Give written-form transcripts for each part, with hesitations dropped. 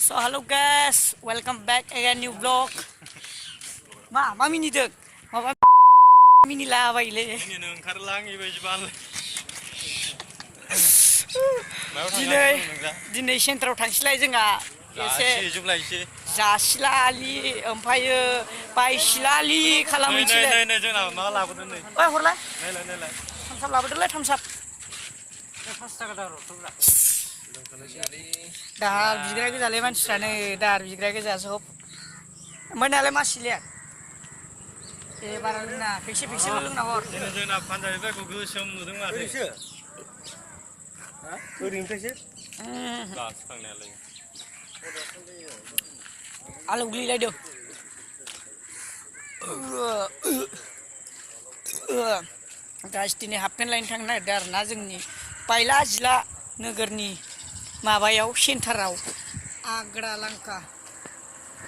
So hello guys, welcome back again new vlog. Ma mini dek, ma mini lava ile. Ini nung karlang ibu jual. Dinai sentraव थांसैलाय जोंहा एसे जासिलालि ओमफ्रायो बायसिलालि खालामहैसैलाय नै जोंना माबा लाबोदों नै ओइ हरलाय नायलाय थामसाब लाबोदोलाय थामसाब 5 थाखा दार' थुब्रा दाहार बिग्रा गोजालै मानसिफ्रानो दाहार बिग्रा गोजा सब ओमफ्राय नालाय मा सिलिया ए बारा लोंना फेक्सेल लोंना हर जोंना पान्जाबि बाइकखौ गोसोम नुदों माथो ओरैनिफ्रायसो दासो थांनायालाय आलौ गोलैलायदों गाइस दिनै हाफ पेन्ट लायनो थांनो नागिरदों आरोना जोंनि बायला जिला नोगोरनि माबायाव सेन्टाराव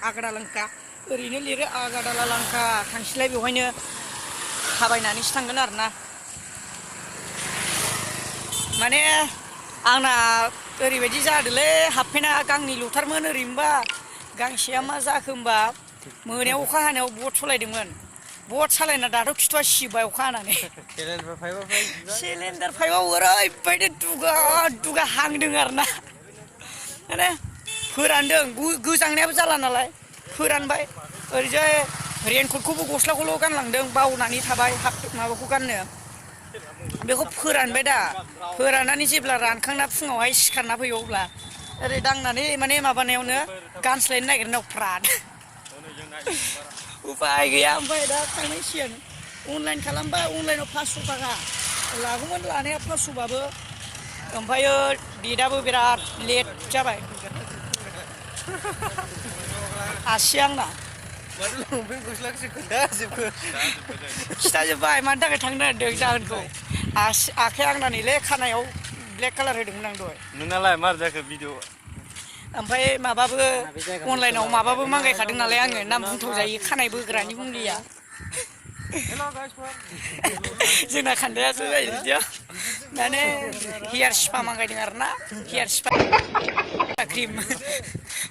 आग्रालांका ओरैनो लिरो आग्रालांका थांसैलाय बेवहायनो थाबायनानैसो थांगोन आरोना माने आंना ओरैबायदि जादोलै हाफ पेन्टआ गांनै ल'थारमोन ओरैनोबा गांसेया मा जाखो होमबा मोनायाव अखा हानायाव बट सालायदोंमोन बट सालायना दाथ' खिथुआ सिबाय अखा हानानै सिलिन्डार पाइपआव ओरैबायदि दुगा हांदों आरोना माने फोरानदों गोजांनायाबो जाला नालाय फोरानबाय ओरैजाय रेनकटखौबो गस्लाखौल' गानलांदों बावनानै थाबाय माबाखौ गाननो बेखौ फोरानबाय दा फोराननानै जेब्ला रानखांना फुङावहाय सिखारना फैयो अब्ला ओरै दांनानै माने माबानायावनो गानस्लायनो नागिरनायाव फ्राद उपाय गैया ओमफ्राय दा थांनांसिगोन अनलाइन खालामबाय अनलाइनाव 500 थाखा लागौमोन लानाया 500बाबो ओमफ्रायो डेटआबो बिराद लेट जाबाय आसि आंना खिथाजोब्बाय मानि थाखाय थांनो नागिरदों जाहोनखौ आखाइ आंना नैलै खानायाव ब्लेक कालार होदोंमोन आं दहाय नोंनालाय मार जाखो भिडिअ ओमफ्राय माबाबो अनलाइनाव माबाबो मांगायखादों नालाय आङो नाम बुंथ'जायो खानाय बोग्रानि मुलिया जोंना खान्दायासो जायो बिदिया माने हेयार स्पा मांगायदों आरोना हेयार स्पा क्रिम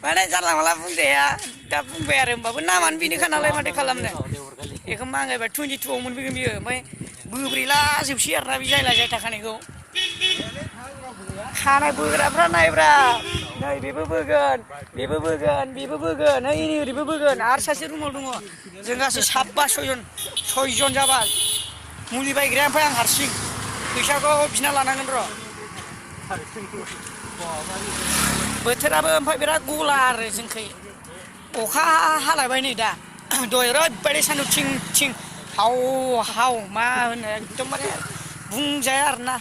माने जानला माला बुंजाया दा बुंबाय आरो होमबाबो नामानो बेनोखा नालाय माथो खालामनो बेखौ मांगायबा 22आव मोनफैगोन बियो ओमफ्राय बोब्रैला जोबसै आरोना बे जायला जायथा खानायखौ खानाय बोग्राफ्रा नायब्रा नै बेबो बोगोन नै ओरैबो बोगोन आरो सासे रुमाव दङ जों गासै 6जन जाबाय मुलि बायग्राया ओमफ्राय आं हारसिं फैसाखौ बिना लानांगोन र' बोथोराबो ओमफ्राय बिराद गला आरो जोंखै अखा हालायबाय नै दा दहाय ओरैबायदि सान्दुं थिं हाव मा होनो एकदमबारे बुंजाया आरोना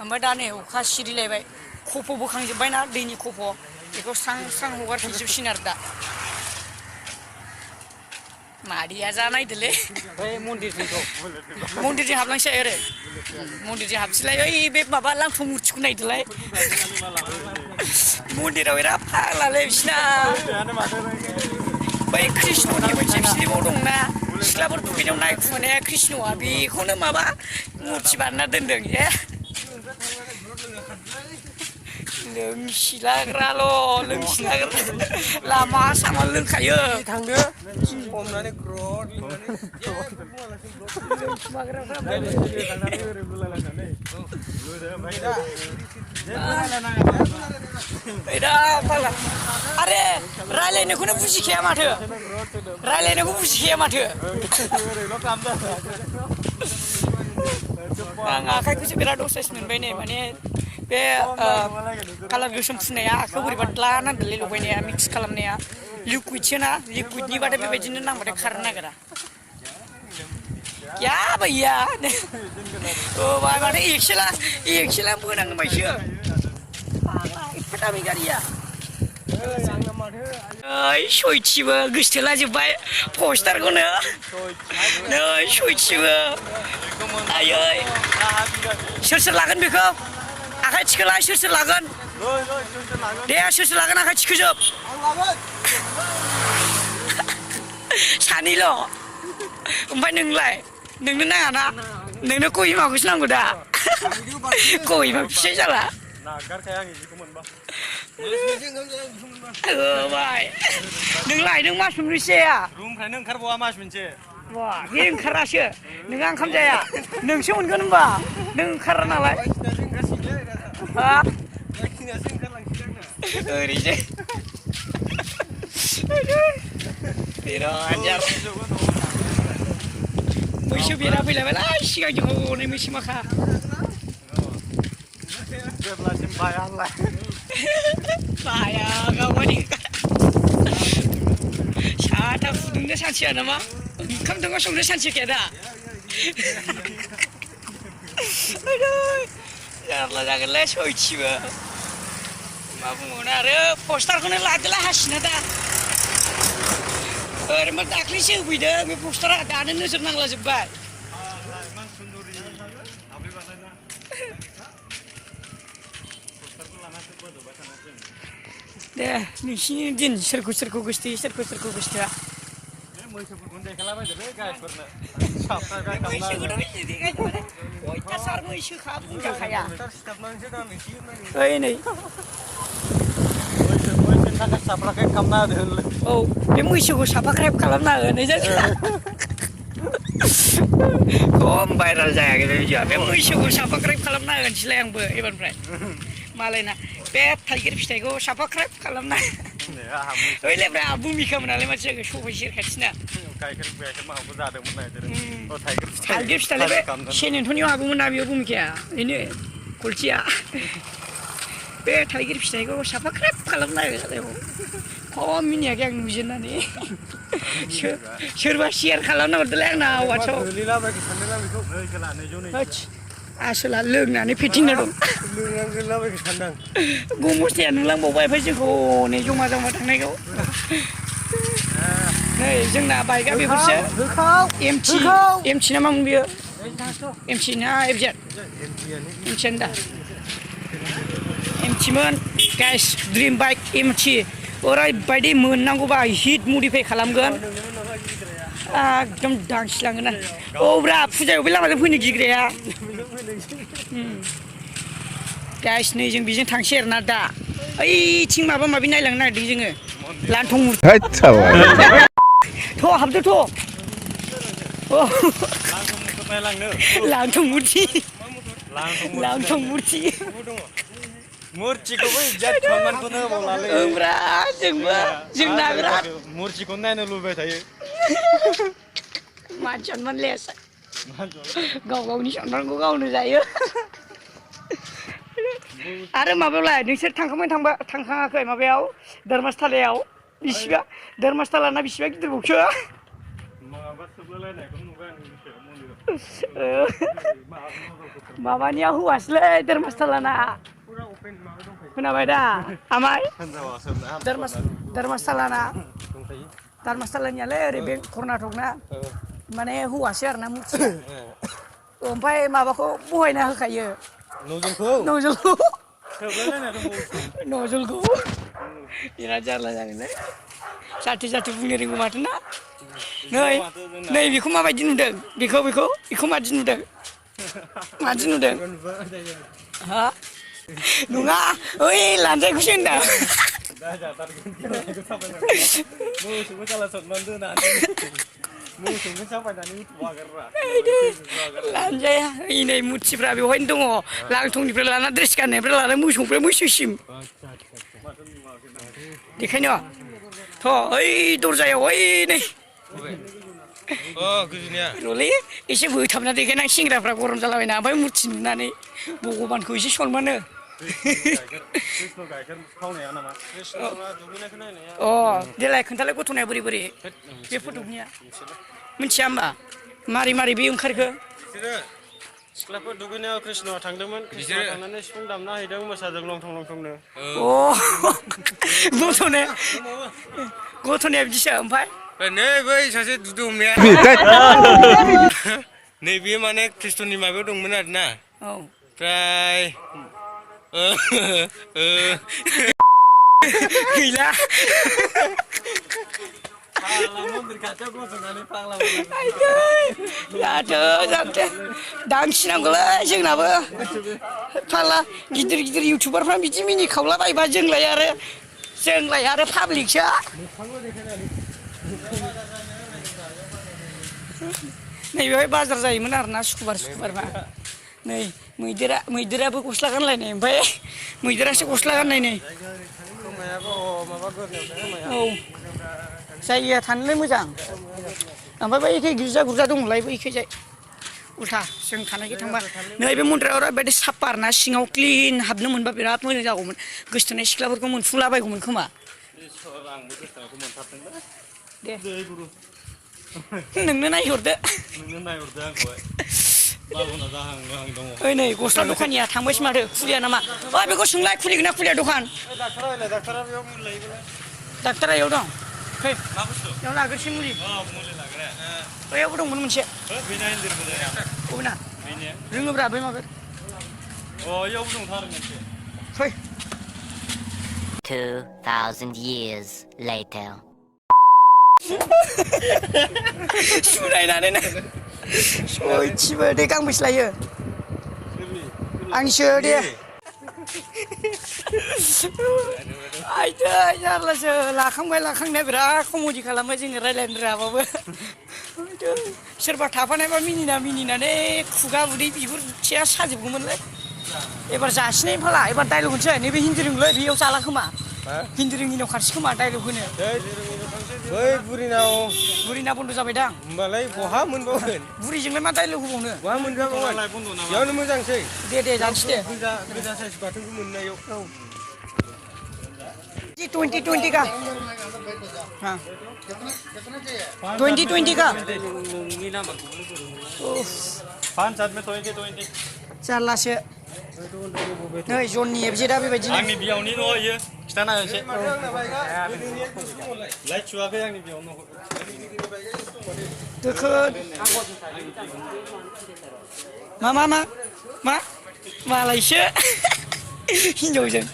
ओमफ्राय दा नै अखा सिरिलायबाय खफ' बोखांजोब्बायना दैनि खफ' बेखौ स्रां हगारफिनजोबसिन आरो दा मादैया जानायदोलै मन्दिरजों हाबलांसै ओरै मन्दिरजों हाबसैलाय ओइ बे माबा लांथं मुरथिखौ नायदोलाय मन्दिराव बिराद फाग्लालै बिसिना बै कृष्णनि मोनसे फिल्माव दंना सिख्लाफोर दुगैनायाव नायखुमानाया कृष्णआ बेखौनो माबा मुरथि बानायना दोनदों ए लोंसिलाग्राल' लामा सामा लोंखायो थांदो हमनानै ग्रद आरे रायलायनायखौनो बुजिखाया माथो आं आखाइखौसो बिराद असाइस मोनबाय नै माने बे कालार गोसोम फुननाया आखाइयाव बोरैबा लानांदोंलै लगायनाया मिक्स खालामनाया लिकुइडसोना लिकुइडनिबाथाय बेबायदिनो नांबाथाय खारनो नागिरा या भैया ओ भाई माथो एक्सेला बोनांबायसो एफा दामि गारिया ओइ सयथिबो गोसथोला जोब्बाय पस्टारखौनो नै सयथिबो आयै सोर लागोन बेखौ आखाइ थिखोलाय सोर लागोन दे सोर लागोन आखाइ थिखोजोब सानैल' ओमफ्राय नोंलाय नोंनो नाङा ना नोंनो कहिमाखौसो नांगौ दा कहिमा फिसाय जाला नागारखाया आं इदिखौ मोनबा बाय नोंलाय नों मास मोनबेसेया रुमनिफ्रायनो ओंखारबावा मास मोनसे वा बे ओंखारासो नोंहा ओंखाम जाया नोंसो मोनगोन होनबा नों ओंखारा नालाय हा ओरैजे बिराद जार मैसो बेरा फैलायबायलाय सिगांजों हनै मैसो माखा जेब्लासिम बायालाय बाया गावनि साथा फुदुंनो सानसेया नामा ओंखाम दङ संनो सानसेखाया दा जारला जागोनलै सयथिबो मा बुंबावनो आरो पस्टारखौनो लादोलाय हासिना दा ओरैनो दाख्लैसो होफैदों बे पस्टारा दानो नोजोर नांलाजोब्बाय दे नोंसिनि दिन सोरखौ सोरखौ गोसोथोयो सोरखौ सोरखौ गोसोथोआ मैसोफोरखौनो देखायलाबायदोलै गाइसफोरनो साबस्क्राइब मैसोखौथ' बिदि देखायजोबो अयथासार मैसोखा बुंजाखाया सिथाबनानैसो गाननोसै ओइ नै मैसोनि थाखाय साबस्क्राइब खालामना होदो होनलै औ बे मैसोखौ साबस्क्राइब खालामना होनाय जादों खम भाइराल जायाखै बिदिया बे मैसोखौ साबस्क्राइब खालामना होनोसैलाय आंबो एबारनिफ्राय मालायना बे थाइगिर फिथाइखौ साबस्क्राइब खालामना ओइलाय ब्रा भुमिखामोन नालाय मानसिया सबाइ सेरखाथिना गाइखेर माबाखौ जादोंमोन नायदों थाइगिर फिथाइलाय बे सेन एन्ट'नियाव हाबोमोन ना बेयाव भुमिखाया बेनो खलसिया बे थाइगिर फिथाइखौ साबस्क्राइब खालामना हो खम मिनियाखै आं नुजेननानै सोरबा शेयार खालामना हरदोंलै आंना वाट्सआप आसोला लोंनानै फेथिंना दं गमस्थाया नुलांबावबाय ओमफ्राय जोंखौ नै जमा जमा थांनायखौ नै जोंना बाइकआ बेफोरसो एमटि ना मामोन बियो एमटि ना एफजेड एमटियानो दा एमटिमोन गाइस ड्रिम बाइक एमटि ओरैबायदि मोननांगौबा हिट मडिफाइ खालामगोन एकदम दांसिलांगोन आरो औ ब्रा फुजायाव बे लामाजों फैनो गिग्राया गाइस नै जों बेजों थांसै आरोना दा ओइथिं माबा माबि नायलांनो नागिरदों जोङो लान्थं मुरथि थ' हाबदो थ' लांथं मुरथि मुरथिखौबो इज्जत सनमानखौनो होबावलालै ओमब्रा जोंना बिराद मुरथिखौनो नायनो लुबैबाय थायो मान सनमान लेस गाव गावनि सनमानखौ गावनो जायो आरो माबायावलाय नोंसोर थांखाङाखै माबायाव धर्मस्थलायाव बिसिबा धर्मस्थलाना बिसिबा गिदिरबावसो माबानिया हौवासोलै धर्मस्थलाना खोनाबाय दा आमाय धर्मस्थलानियालै ओरै बे कर्नाटकना माने हौवासो आरोना मुरथिया ओमफ्राय माबाखौ बहायना होखायो नजलखौ बिराद जारला जागोनलै जाथि बुंनो रोंगौ माथो ना नै बेखौ माबायदि नुदों बेखौ मादि नुदों हा नङा ओइ लानजायखौसो होनदां लानजाया नै मुरथिफ्रा बेवहायनो दङ लांथंनिफ्राय लाना ड्रेस गाननायनिफ्राय लाना मोसौनिफ्राय मैसोसिम देखायनो थ' ओइ दरजायाव ओइ नै रलै एसे बोथाबना देखायनां सेंग्राफ्रा गरम जालाबायना ओमफ्राय मुरथि नुनानै भगबानखौ एसे सनमान हो अ देलाय खोन्थालाय गथ'नाया बोरै बे फटकनिया मिथिया होमबा मारै बे ओंखारखो सिख्लाफोर दुगैनायाव कृष्णआ थांदोंमोन कृष्णआ थांनानै सिफुं दामना हैदों मोसाजों लंथंनो गथ'नाया बिदिसो ओमफ्राय नै बै सासे दुदु हमनाया नैबे माने कृष्णनि माबायाव दंमोन आरोना ओमफ्राय गैला जाहाथे दांसिनांगौलै जोंनाबो फाला गिदिर गिदिर इउटुबारफ्रा बिदि मिनि खावलाबायबा जोंलाय आरो पाब्लिकसो नैबेहाय बाजार जायोमोन आरोना सुक्रुबारबा नै मैदेराबो गस्ला गानलायनाय ओमफ्राय मैदेरासो गस्ला गाननाय नै औ जायगाया थानोलाय मोजां ओमफ्राय बैखै गिर्जा गुर्जा दंलाय बैखैजाय उल्था जों थानायखै थांबा नैबे मन्दिराव ओरैबायदि साफा आरोना सिङाव क्लिन हाबनो मोनबा बिराद मोजां जागौमोन गोसथोनाय सिख्लाफोरखौ मोनफुंलाबायगौमोन खोमा दे नोंनो नायहरदो ओइ नै गस्ला दखानिया थांबायसो माथो खुलिया नामा ओइ बेखौ सोंलाय खुलिगोन ना खुलिया दखान डाक्टारा इयाव दं फै बेयाव लाग्रोसै मुलि बैयावबो दंमोन मोनसे बबेना रोङोब्रा बै माबा फै 2,000 years later. सुनायनानै सयथिबो दे गांबेसे लायो आंनिसो दे आयदै जारलासो लाखांनाया बिराद कमेडि खालामबाय जोङो रायज्लायनो रोङाबाबो सोरबा थाफानायबा मिनिनानै खुगा उदै बिगुरथिया साजोबगौमोनलै एबार जासिनाय फाला एबार डाइलग होनसै नैबे हिन्दी रोंलै बेयाव जाला खोमा हिन्दी रोङिनाव खारसै खोमा डाइलग होनो बै बुरिना बन्द' जाबाय दां होमबालाय बहा मोनबावगोन बुरिजोंलाय मा डाइलग होबावनो बहा मोनजाबावगोन बेयावनो मोजांसै दे जानोसै दे गोजा साइज बाथोनखौ मोननायाव 20 का हाँ 20 का पाँच सात में 20 जारलासो नै जननि एबजेटआ बेबायदिनो आंनि बियावनि न' इयो खिथाना होनोसै लाइट सुवाखै आंनि बियाव न' दोखोन मा मालायसो हिनजावजों